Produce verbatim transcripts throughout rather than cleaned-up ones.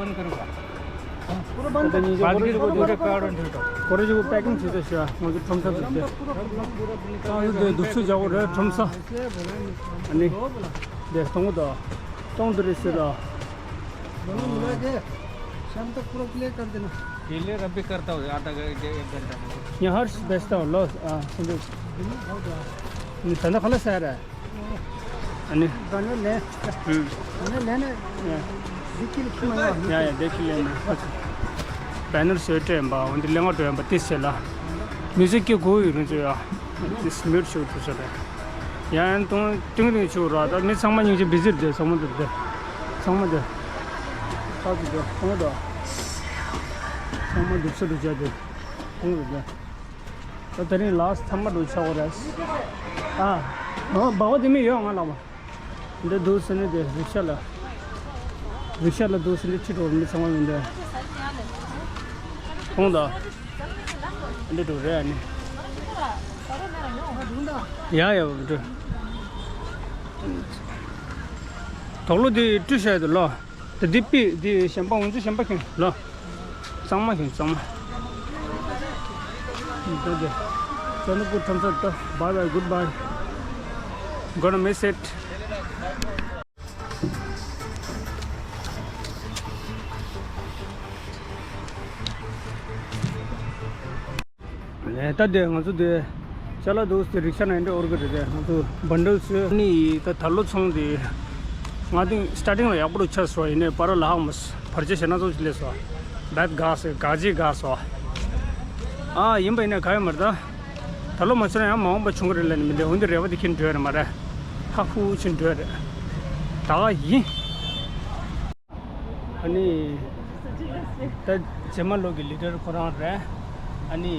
बंद करो। पूरा बंद कर। बाद की जो पूरा, पूरा पैड और उठो। पूरा जो पैकिंग चीज़ें शायद मुझे ཁྲོམ་ས་ཚོ་དེ། ཁྲོམ་ས་དེ་འདུག་སེ་བྱ་བ་རེད། ཁྲོམ་ས། ཨ་ནི། དེ་སྟོང་དང་། སྟོང་དེ་རེད་ཟེར་ལ། दोनों मिला के शाम तक पूरा क्लियर कर देना। क्लियर अभी करता हूँ, आधा घंटे, एक घंटा में। यहाँ हर बेचता हूँ, लॉस। हाँ, समझो। नहीं, धंधा खलास है रहा है। अनि? धन्यवाद ले। हम्म। धन्यवाद लेने। या। दिखिल किमा। या, या, देखिल लेना। बैनर सेट है बा, उन दिले मा तो बत्तीस से ला। म्यूजिक के कोई नहीं जो या। दिस म्यूट शो तो चले। या, तो टिंग टिंग शो रहा था। मैं संगमा नहीं जो बिजी दे, संगमा दे। संगमा दे। साथ दे, संगमा दे। संगमा दुख से दुख जाते। संगमा दे। ད་དེ་རིང་ལཱསི་ཐ་མ་འགྲོ་ཆགས་པ་རེད། ཨ། ཨ། སྦག་སྦག་དེ་མི་ཡོད་ང་ལ་མ། འདི་འདུག་སེ་ནི་དེ་རིག་ཤ་ལ། རིག་ཤ་ལ་འདུག་སེ་ནི་ཁྲིད་འགྲོ་མི་ཚང་མ་ཡོང་དེ། ཁོང་ད། འདི་འགྲོ་རེད་ཨ་ནི། ཡ་ཡ་འགྲོ། དོག་ལོ་དེ་བཀྲུ་བྱས་དུ་ལོ། ད་འདི་པི་འདི་གཞན་པ་ང་ཚོ་གཞན་པ་ཁྱོད་ལ། གཙང་མ་ཁྱོད་གཙང་མ། ད་དེ། ཅོ་ནུ་པུར་ཁྲོམ་ས་ད། Bye bye, goodbye. Gonna miss it. ད་དེ་ང་ཚོ་དེ་ཅ་ལག་འདུག་སེ་རིག་ཤ་ནང་འདྲ་འོར་གི་རེད་དེ། ང་ཚོ་བན་ཌལ་སི་ནི་ད་ད་ལོ་ཚོང་དེ་ང་ཏིང་སི་ཊར་ཊིང་ལ་ཡག་པོ་རུ་ཆགས་སོང་། ཡིན་ནའི་བར་ལ་ཧང་མོ་བར་ཆད་ཞེ་ན་ཚོ་ཅིག་སླེབས་སོང་། བད་ག་སེ་ག་ཅི་ག་སོང་། ཨ་ཡིན་པ་ཡིན་ན་ག་ཡོད་མ་རེད་ད། ད་ལོ་མ་བྱུང་ན་ཡང་མ་འོངས་པ་བྱུང་གི་རེད་ལབ་ནི་མི་འདུག་འོན་ཏེ་རེ་བ་དེ་ཁྱེད་འགྲོ་ཡ་རེད་མ་རེད། ཧ་ཧུ་ཕྱིན་འགྲོ་ཡ་རེད། ད་ག་ཡིན། ཨ་ནི། ད་རྗེས་མ་ལོག་གི་ལི་ཌར་ཁོ་རང་རེད། ཨ་ནི་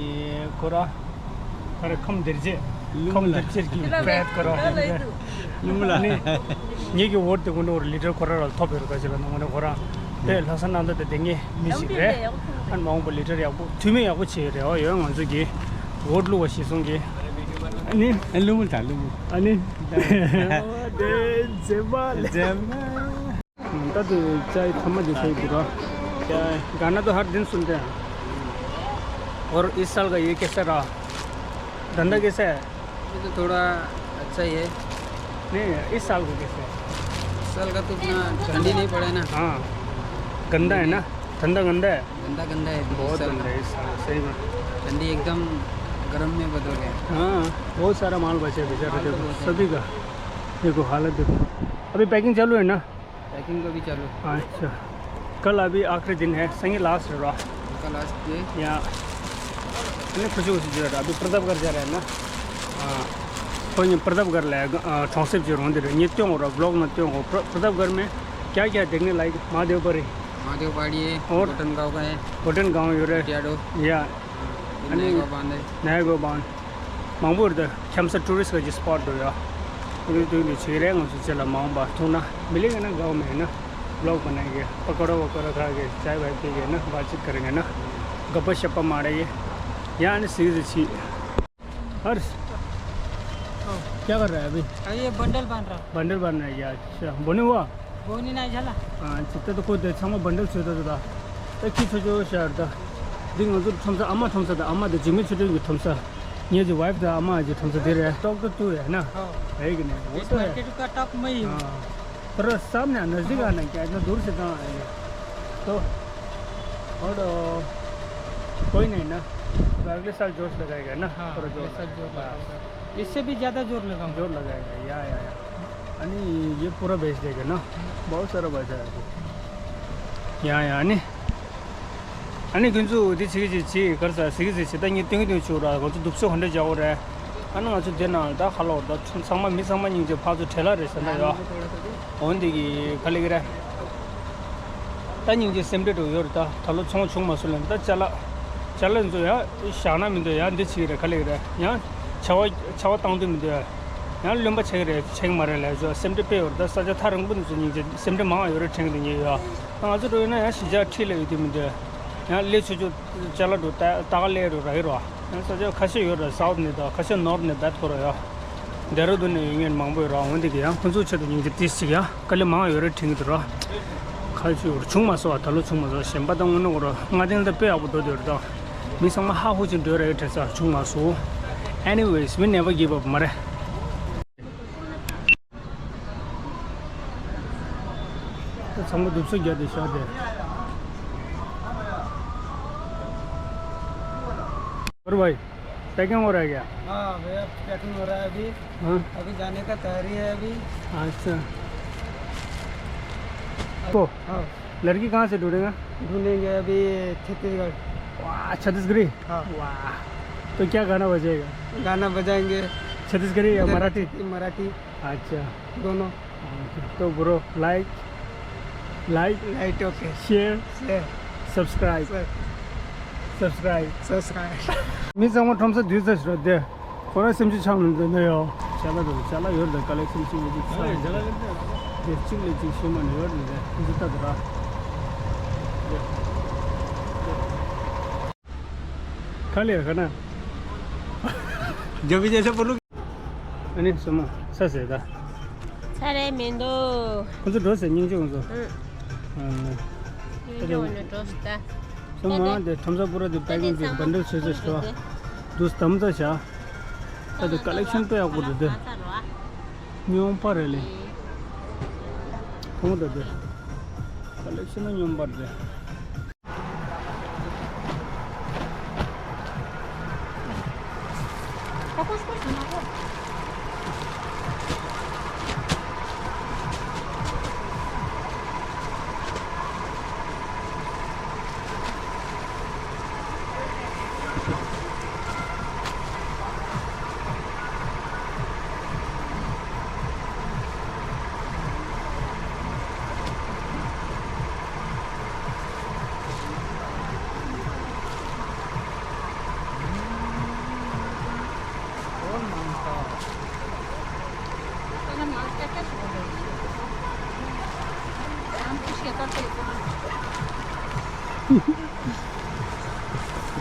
ཁོ་རང་། ཁ་རེ་ཁམས་བདེ་རྗེ། ཁམས་བདེ་རྗེ་གི་བེད་ཁོ་རང་རེད། ཨ་ནི། ངེད་ཀྱི་འོ་དེ་ཀུན་ནོར་ལི་ཌར་ཁོ་རང་ལ་ཐོབ་ཡོད་རེད། ད་ཅི་ལ་ནང་ཁོ་རང་དེ་ལྷ་ས་ནང་ད་དེ་ངེད་མི་ཞིག་རེད། ཨ་ནི་མ་འོངས་པ་ལི་ཌར་ཡག་པོ་འཐུས་མི་ཡག་པོ་བྱེད་ཡོད་རེད། ཨོ་ཡོད་ང་ཚོ་གི་འོ་བླུག་པ་ཞིག་སོང་གི། ཨ་ནི། ཨ་ལུ་མུ་ད་ལུ་མུ། ཨ་ནི། དེ་རྗེས་མ་ལས། རྗེས་མ། ད་དུ་ཅའི་ཐ་མ་དེ་ཤེས་འདུག་ར། गाना तो हर दिन सुनते हैं। और इस साल का ये कैसा रहा? धंधा कैसा है? ये तो थोड़ा अच्छा ही है। नहीं, इस साल का कैसा है? इस साल का तो उतना ठंडी नहीं पड़ा है ना। हाँ, गंदा है ना, धंधा गंदा है। गंदा गंदा है इस बहुत साल गंदा का। है इस साल, सही में। ठंडी एकदम गर्म में बदल गया। हाँ, बहुत सारा माल बचा है बेचारा, माल तो देखो, बहुत है। सभी का। देखो, हालत देखो। अभी पैकिंग चालू है ना? पैकिंग का भी चालू। अच्छा। कल अभी आखिरी दिन है, संगे लास्ट है। का लास्ट डे। या। अने खुशी खुशी जो है, अभी प्रतापगढ़ जा रहे हैं ना? हाँ। कोई नहीं, प्रतापगढ़ ले, अ, ठोंसेप जो रोंदे रहे, ये त्यों हो रहा, ब्लॉग में त्यों हो। प्र-, प्रतापगढ़ में क्या क्या देखने लायक? महादेव पर है। महादेव पहाड़ी है, और? भूटान गांव का है। भूटान गांव यो रहे। टियाडो। या। हाँ, ये अने नया गांव बांध है। नया गांव बांध। མང་པོ་རེད། ཁྱམས་ས་ཊུ་རི་སི་གི་སི་པོ་ཊི་འདུག་ཡ། འདུག་འདུག་འདུག་བྱེད་རེད། ང་ཚོ་ཅི་ལ་མང་པ་ཐུག་ན་མི་ལེགས་ན་གའོ་མེད་ན་བློག་པ་ན་གི་པ་ཀོ་ར་བ་ཀོ་ར་ཁ་གི་ཅའི་བའི་ཕི་གི་ན་བ་ཅིག་ག་རེ་ངེ་ན་ག་པ་ཤ་པ་མ་རེད་གི། ཡ་ནི་སི་སི་ཆི། ཧར། क्या कर रहा है अभी? अरे ये बंडल बांध रहा। बंडल बांध रहा है क्या? अच्छा, बोने हुआ? बोनी ना झाला। हाँ, चित्त तो खुद है, छमा बंडल छुटा तो था। तो की छोजो शहर था। दिन हजुर ठमसा, अम्मा ठमसा था, अम्मा दे जिम्मे छोटे भी ठमसा। ये जो वाइफ था, अम्मा जो ठमसा दे रहे हैं। टॉप तो तू है ना? हाँ। है कि नहीं? वो इस तो है। मार्केट का टॉप मैं ही हूँ। हाँ। पर सामने नजदीक आना क्या, इतना दूर से कहाँ आएंगे? तो, और, अ, कोई नहीं ना। तो अगले साल जोश लगाएगा ना? हाँ, थोड़ा जोर अगले साल जोर लगाएगा। लगाएगा। इससे भी ज़्यादा जोर लगाऊंगा। जोर लगाएगा, या, या, या। अनि ये पूरा बेच देगा ना? बहुत सारा बचा है अभी। या, या, अनि? अनि ཁྱོད་ཚོ་འདི་ཚིག་ཅིག་ཅིག་གར་ས་ཚིག་ཅིག་ཅིག་ད་ངས་སྟོན་སྟོན་ཆུ་ར་ང་ཚོ་སྡུག་སོ་ག་འདྲ་བྱ་འོ་རེད། ཨ་ནི་ང་ཚོ་འདི་ན་ད་ཁ་ལོ་ད་ཚང་མ་མི་ཚང་མ་སྙིང་རྗེ་ཕར་ཚུར་བྲེལ་ལ་རེད་ཟེར་ན་ཡོད། འོན་ཏེ་གི་ག་ལེ་གི་རེད། ད་སྙིང་རྗེ་སེམས་ཁྲལ་འགྲོ་ཡོད་རེད། ད་ད་ལོ་ཚོང་བྱུང་མ་སོང་ལབ་ད་ཅ་ལག་ཅ་ལག་ཚོ་ཡང་བཞག་ན་མི་འདུག་ཡང་འདི་ཅིག་རེད་ག་ལེ་གི་རེད། ཡང་ཆར་པ་ཆར་པ་བཏང་དུས་མི་འདུག་ཡང་རློན་པ་ཆགས་ཀྱི་རེད་ཆགས་ཀྱི་མ་རེད་ལབ་ཚོ་སེམས་ཁྲལ་དཔེ་ཡོད་རེད། ད་ས་ཆ་ཐག་རིང་པོ་འདི་ཚོ་སྙིང་རྗེ་སེམས་ཁྲལ་མང་བ་ཡོད་རེད་དྲན་གི་འདུག་ཉེ་ཡོད། ང་ཚོ་འགྲོ་ཡོད་ན་ཡང་གཞིས་ཆགས་འཁྲིས་ལ་ཡོད་དུས་མི་འདུག་ཡང་སླེ་ཆུ་ཆུ་ཅ་ལག་འགྲོ་ད་ད་ག་སླེ་རུ་ར་ཡི་རོ། ཡང་ས་ཆ་ཁ་ཤས་ཡོད་ར་སའུ་ཐི་ནས་ད་ཁ་ཤས་ནོར་ཐི་ནས་བད་ཁོ་ར་ཡོད། ཌེ་ར་ལྡུན་ནས་ཡོད་མཁན་མང་པོ་ཡོད་ར། འོན་ཏེ་གི་ཡང་ཁོ་ཚོའི་ཆེད་དུ་སྙིང་རྗེ་ཏིས་ཅིག་ཡང་དཀའ་ལས་མང་ཡོད་རེད་དྲན་གི་འདུག་ར། ཕལ་ཆེར་བྱུང་མ་སོང་བ། ད་ལོ་བྱུང་མ་སོང་། གཞན་པ་དང་དངོས་གནས་ཁོ་རང་ང་དེ་ལ་དཔེ་ཡག་པོ་འགྲོ་འདོད་རེད། ད་མི་ཚང་མ་ཧ་ཧུ་ཅིག་འགྲོ་རེད། དྲན་ས་བྱུང་མ་སོང་། Anyways, we never give up མ་རེད། ཚང་མ་རྡུབ་སོ་རྒྱག་དེ་བཞག་དེ། और भाई, पैकिंग हो रहा है क्या? हाँ भैया, पैकिंग हो रहा है अभी। हाँ। अभी जाने का तैयारी है अभी। अच्छा। तो हाँ। लड़की कहाँ से ढूंढेगा? ढूंढेंगे अभी छत्तीसगढ़। वाह, छत्तीसगढ़ी? हाँ। वाह, तो क्या गाना बजेगा? गाना बजाएंगे। छत्तीसगढ़ी या मराठी? मराठी। अच्छा। दोनों। तो bro, like, like, like, okay. Share, share. Subscribe. Sir. Subscribe. Subscribe། མི་ཚང་མ་ཁྲོམ་ས་དུས་ཚོད་ཞིག་རེད་དེ། ཁོ་རང་སེམས་ཅན་ཆང་ནང་འདོན་ན་ཡོད། ཅ་ལག་དང་ཅ་ལག་ཡོད་རེད། ཀ་ལེག་ཤན་གཅིག་ལས་གཅིག་ཆགས་རེད། དེ་གཅིག་ལས་གཅིག་ཤེས་མ་ནི་ཡོད་རེད་དེ། འདི་ལྟ་དུ་ར། ཁ་ལས་ཁ་ན། རྒྱ་བི་རྒྱ་ཤ་པོ་ལུག་ཨ་ནི་སོ་མ་ས་ཟེར་ད། ཚ་རེ་མི་འདུག་ཁོ་ཚོ་འགྲོ་ཟེར། སྙིང་རྗེ་ཁོ་ཚོ། ཨུ། ཨ། སྙིང་རྗེ་འོ་ནི་འགྲོ་ཟེར་ད། སོ་མ་དེ་ཁྲོམ་ས་པུ་ར་དེ་པེ་ཀིང་དེ་བན་ཌལ་བཟོས་བཟོས་ཤོག་དུས་དམ་ཚ་བྱ། ད་དེ་ཀ་ལེག་ཤན་དཔེ་ཡག་པོ་འདུག་དེ། སྨྱོན་པ་རེད་ལེ། ཁོང་ད་དེ་ཀ་ལེག་ཤན་ན་སྨྱོན་པ་རེད།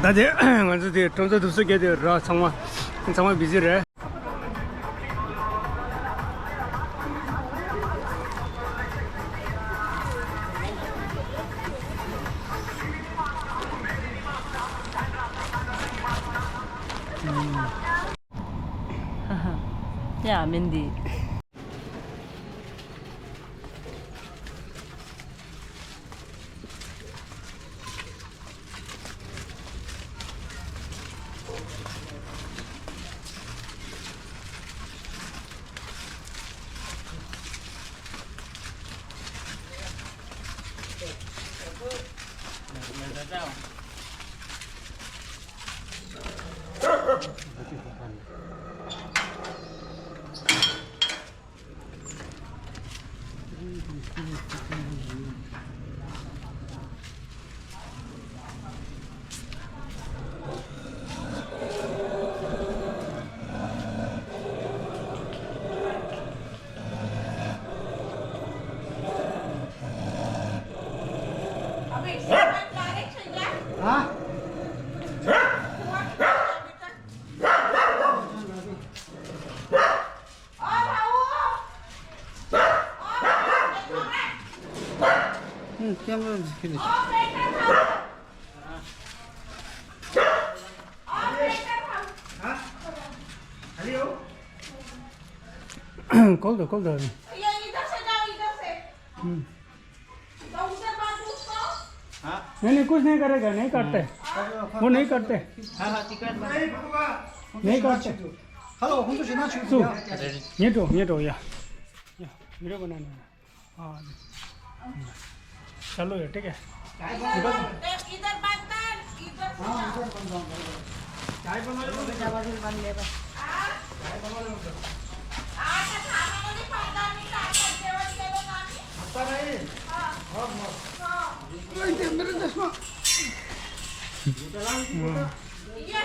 ད་དེ་ང་ཚོ་དེ་ཁྲོམ་ས་རྡུབ་སོ་རྒྱག་དེ་ར། ཚང་མ་ཚང་མ་བི་ཟི་རེད། ཡ་མིན་འདི། hmm, camera is finished। खोल दो, खोल दो अभी। ये इधर से जाओ, इधर से। हम्म। तो उधर बांधो उसको। हाँ। नहीं, नहीं, कुछ नहीं करेगा, नहीं काटते। हाँ। वो नहीं काटते। हाँ, हाँ, ठीक है। नहीं काटते। हेलो, हम तो सुना छू। ये तो, ये तो, या। या, वीडियो बनाने में। हाँ। चलो ये, ठीक है। इधर, इधर बंद कर, इधर से हाँ, जा। इधर बंद कर। चाय बनवा लो। चाय बनवा लो। हाँ? चाय बनवा लो। आता नहीं, आता जेवण केलं ना आम्ही? आता नाही? हाँ। हाँ, हाँ। हाँ। ओए, दे मेरे चश्मा। ये।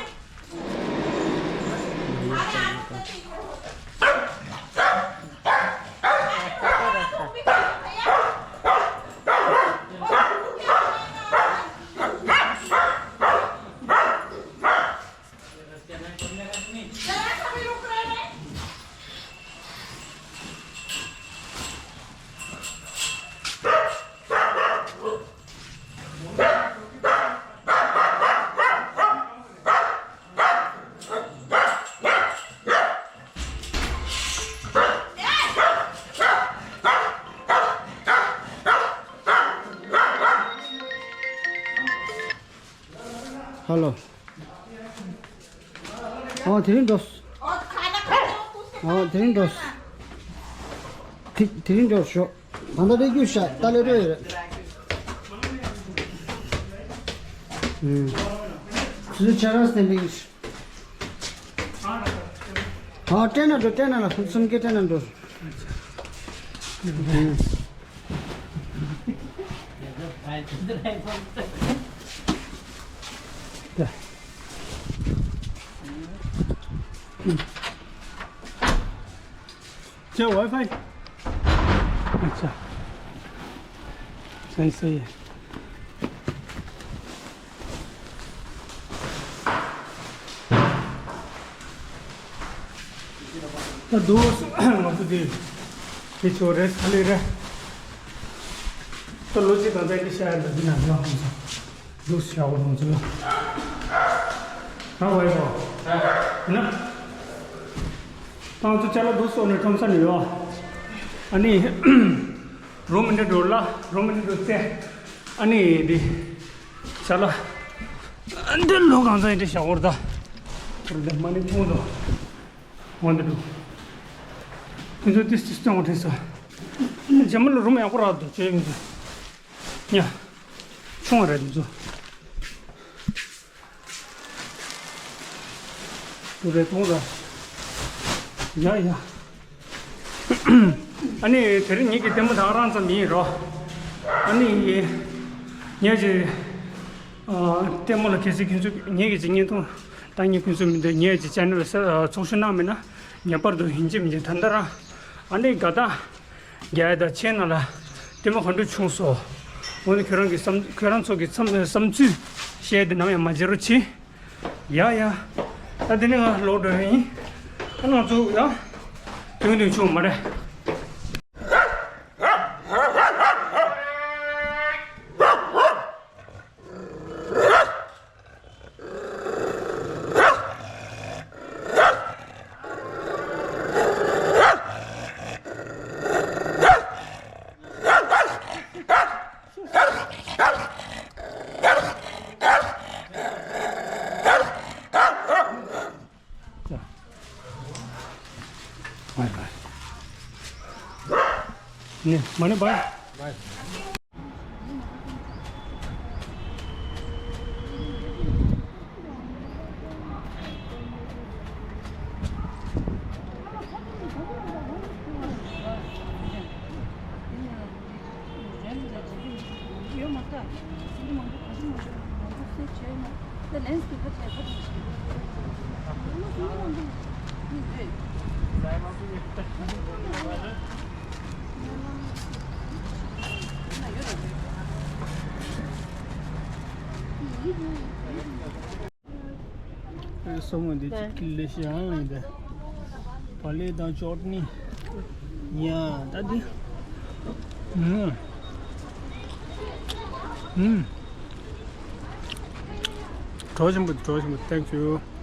ཧ་ལོ། ཨོ་དེ་རིང་འགྲོ། ཨོ་དེ་རིང་འགྲོ། དེ་དེ་རིང་འགྲོ་ཤོག་ད་ལྟ་རེ་རྒྱུ་ཤ་ད་ལེ་རོ་ཡོད་རེད། ཨུམ། སུ་ཆ་ར་སྟེན་པིང་། ཨོ་སྤྲད་ན་འགྲོ། སྤྲད་ན་ལ་སུམ་ཀེ་སྤྲད་ན་འགྲོ། क्या वाईफाई? अच्छा। सही, सही है। ད་འདུག་ང་ཚོ་འདི་དེ་ཚོ་རེས་ག་ལེ་རེད། ད་ལོ་གཅིག་དང་ཚན་གྱི་ཤ་ཡ་ལ་འདི་ན་ཡོང་ཧང་སང་འདུག་ཤ་བོ་རང་ཚོ་ཡོད། ད་བས་བོ་ན་ཏང་ཚོ་ཅ་ལག་འདུག་སོགས་ནས་ཁྲོམ་ས་ནས་ཡོད། ཨ་ནི། རུམ་འདི་འགྲོ་ལ་རུམ་འདི་འགྲོ་ཚེ། ཨ་ནི་འདི་ཤ་ལ་འདི་ལོ་གང་ཚ་ཡིན་འདི་ཤ་འོར་ད་འདི་མ་ནི་ཐུང་དུ་འོ་འདི་འགྲོ། ཁྱོད་ཚོ་ཏིས་ཏིས་སྟོན་འོ་དྲན་ས། ཇེ་མ་ལ་རུམ་ཡག་པོ་རག་འདུག་ཅེས་ཡིན་ཚོ། ཉ། ཆུང་བ་རེད་འདི་ཚོ། དུ་རེ་ཐོང་ར། ཡ་ཡ། ཨ་ནི་དེ་རིང་ངེད་ཀྱི་ལྟད་མོ་དང་རང་ཙམ་ཡིན་རོ། ཨ་ནི་ངེད་ཀྱི་ལྟད་མོ་ལ་གལ་སྲིད་ཁྱོད་ཚོ་ངེད་ཀྱི་བརྙན་ཐུང་ལྟ་མཁན་ཁྱོད་ཚོ་མི་འདུག་ངེད་ཀྱི་ཆེ་ནལ་ཚོགས་ཞུགས་གནང་མེད་ན་ངེས་པར་དུ་ཡིན་གཅིག་མིན་གཅིག་ད་ལྟ་རང་ཨ་ནི་དགའ་ཐང་། རྒྱ་ཡ་དང་ཆེ་ན་ལ་ལྟད་མོ་ག་འདྲ་བྱུང་སོང་། འོ་ན་ཁྱོད་རང་གི་བསམ་ཁྱོད་རང་ཚོ་གི་བསམ་བསམ་ཚུལ་བཤད་དེ་ནམ་ཡང་མ་བརྗེད་རོགས་གྱིས། ཡ་ཡ། ད་དེ་ནས་ང་ལོག་འགྲོ་ཡིན། ད་ང་ཚོ་ཡ། དོན་དོན་བྱུང་མ་རེད། ནས་མ་ནས་བ། སོ་མ་འདི་ཅིག་ལེ་ཤ་ཡང་ཡིན་ད། བག་ལེབ་དང་ཅོ་ཊི་ནི། ཡ་ད་འདི། ཨུམ། ཨུམ། གྲོ་ཞིམ་པོ་གྲོ་ཞིམ་པོ། Thank you.